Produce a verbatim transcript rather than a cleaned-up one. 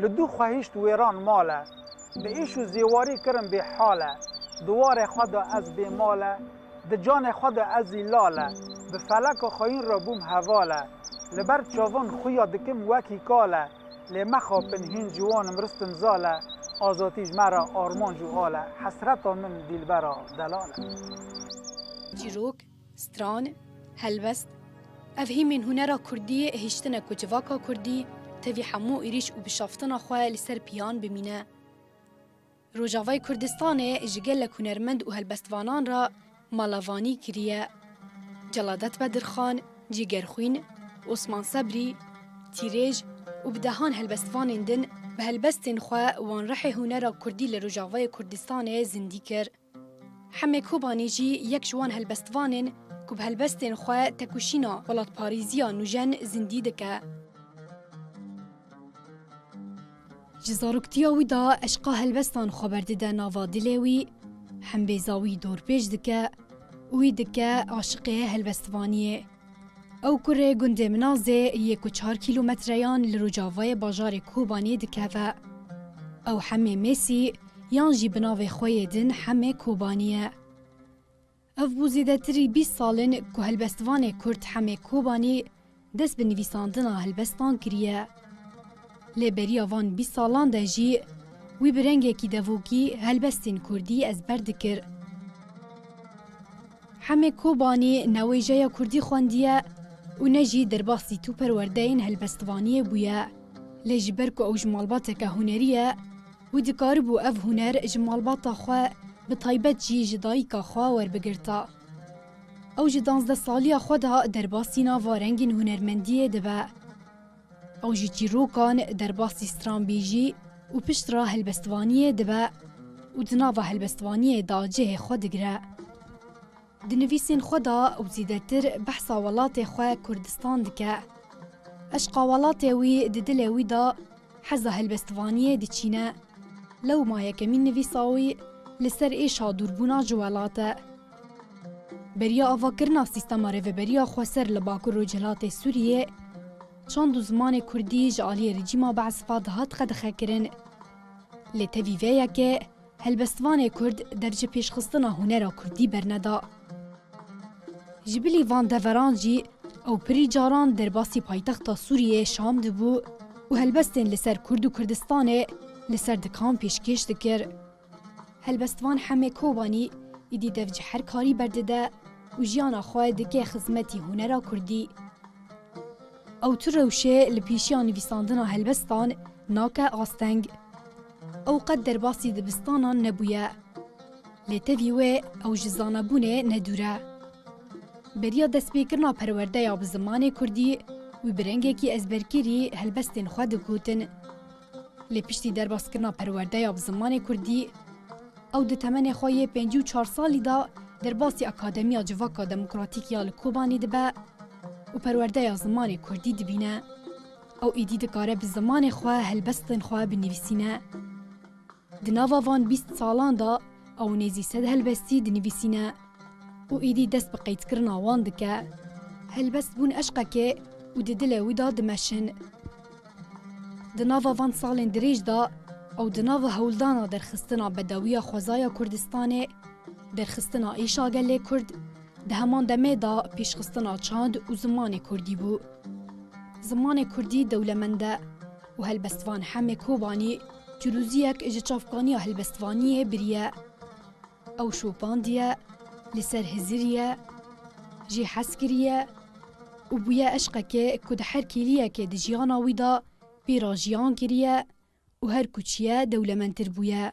Li dû xwe hişt wêran mal e. Bi êş û zêwarî kirin bêhal e. Di warê xwe de ez bêmal e. Di canê xwe de ez zî lal e. Bi feleka xweyîn re bûm heval e. Li ber çavan xuya dikim wekî kal e. Lê mexapin hîn ciwan im ristim zal e. Azatî ji me re armanc û al e. Hesreta min dîlbera delal e. Çîrok, stran, helbest, ev hîmên hunera kurdî hiştine ku civaka kurdî tevî hemû êrîş û bişaftina xwe li ser piyan bimîne. Rojavayê Kurdistanê ji gelek hunermend û helbestvanan re malavanî kiriye. Celadet Bedirxan, Cîgerxwîn, Osman Sebrî, Tîrêj û bi dehan helbestvanên din bi helbestên xwe wan rihê hunera kurdî li Rojavayê Kurdistanê zindî kir. Hemê Kobanî jî yek ji wan helbestvan in ku bi helbestên xwe tekoşîna welatparêziya nûjen zindî dike. Ji zaroktiya wî de eşqa helbestan xwe berdide nava dilê wî, hembêza wî dorpêç dike û wî dike aşiqê helbestvaniyê. Ew kurê gundê Minazê yê ku çar kîlometreyan li rojavayê bajarê Kobaniyê dikeve. Ew Hemê Mêsî yan jî bi navê xwe yê din Hemê Kobanî ye. Ev bû zêdetirî bîst sal in ku helbestvanê kurd Hemê Kobanî dest bi nivîsandina helbestan kiriye. Lê beriya van bîst salan de jî wî bi rengekî devokî helbestên kurdî ezber dikir. Hemê Kobanî ne wêjeya kurdî xwendiye û ne jî derbasî tu perwerdeyên helbestvaniyê bûye. Lê ji ber ku ew ji malbateke hunerî ye, wî dikaribû ev huner ji malbata xwe, bi taybet jî ji dayika xwe werbigirta. Ew ji danzdeh saliya xwe de derbasî nava rengên hunermendiyê dibe. Ew ji çîrokan derbasî stranbêjî û piştre helbestvaniyê dibe û di nava helbestvaniyê de cihê xwe digire. Di nivîsên xwe de ew zêdetir behsa welatê xwe Kurdistan dike. Eşqa welatê wî di dilê wî de heza helbestvaniyê diçîne. Lewma yekemîn nivîsa wî li ser êşa dûrbûna ji welat e. Beriya avakirina sîstema rêveberiya xweser li Bakur Rojhilatê Sûriyê, çand û zimanê kurdî ji aliyê rejîma Be'sî ve dihat qedexekirin. Lê tevî vê yekê helbestvanê kurd dev ji pêşxistina hunera kurdî berneda. Ji bilî van deveran jî ew pirî caran derbasî paytexta Sûriyê Şam dibû û helbestên li ser Kurd û Kurdistanê li ser dikan pêşkêş dikir. Helbestvan Hemê Kobanî îdî dev ji her karî berdide û jiyana xwe dike xizmetî hunera kurdî. Ew tu rewşê li pêşiya nivîsandina helbestan nake asteng. Ew qet derbasî dibistanan nebûye. Lê tevî wê ew ji zanabûnê nedûr e. Beriya destpêkirina perwerdeya bi zimanê kurdî wî bi rengekî ezberkirî helbestên xwe digotin. Lê piştî derbaskirina perwerdeya bi zimanê kurdî, ew di temenê xwe yê pêncî û çar salî de derbasî Akademiya Civaka Demokratîk ya li Kobanî dibe û perwerdeya zimanê kurdî dibîne. Ew êdî dikare bi zimanê xwe helbestên xwe binivîsîne. Di nava van bîst salan de ew nêzî sed helbestî dinivîsîne û êdî dest bi qeydkirina wan dike. Helbest bûn eşqekê û di dilê wî de dimeşin. Di nava van salên dirêj de ew di nava hewldana derxistina bedewiya xwezaya Kurdistanê, derxistina êşa gelê Kurd, di heman demê de pêşxistina çand û zimanê kurdî bû. Zimanê kurdî dewlemend e û helbestvan Hemê Kobanî cîroziyek ji çavkaniya helbestvaniyê biriye. Ew şopandiye, li ser hiziriye, jê hez kiriye û bûye eşqekê ku di her kêliyekê di jiyana wî de pê re jiyan kiriye û her ku çiye dewlemendtir bûye.